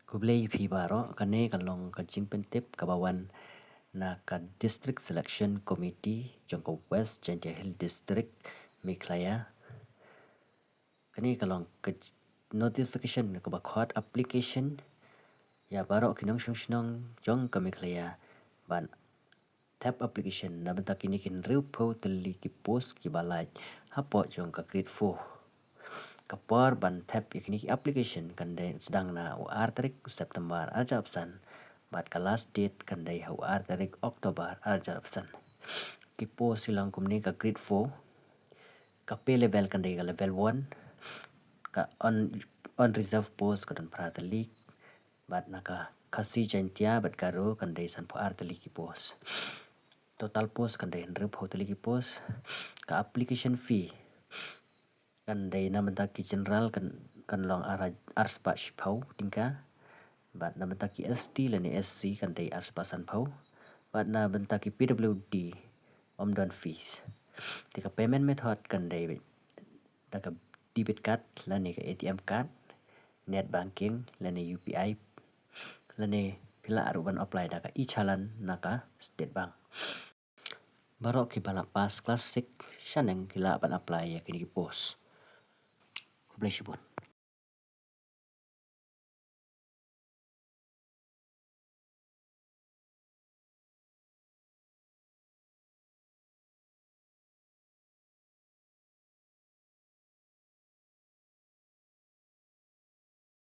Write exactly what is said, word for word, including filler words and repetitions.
Khublei phi baroh, kane ka long ka jingpyntip kaba wan na ka District Selection Committee jong ka West Jaintia Hills District, Meghalaya. Kane ka long ka j-, notification kaba khot application ïa baroh ki nongshong shnong jong ka Meghalaya ban thep application na bynta kine ki hynriewphew tylli ki post kiba lait hapoh jong ka grade four. Ka por ban thep ïa kine ki application kan dei sdang na u ar tarik u September arhajar arphew san, bad ka last date kan dei ha u ar tarik October arhajar arphew san. Ki post ki long kumne: ka grade four, ka pay level kan dei ka level one, ka un-, unreserved post ka don phra tylli, bad na ka Khasi, Jaintia bad Garo kan dei sanphew ar tylli ki post. Total post kan dei hynriewphew tylli ki post. Ka application fee kan dei na bynta ki general kan, kan long ar, ar spah shiphew tyngka, bad na bynta ki S T lane S C kan dei ar spah sanphew, bad na bynta ki P W D ym don fees. Te ka payment method kan dei da ka debit card lane ka A T M card, net banking lane U P I, lane phi lah ruh ban apply da ka e-challan na ka State Bank. Baroh kiba la pass class six shaneng ki lah ban apply ïa kine ki post. Khublei shibun.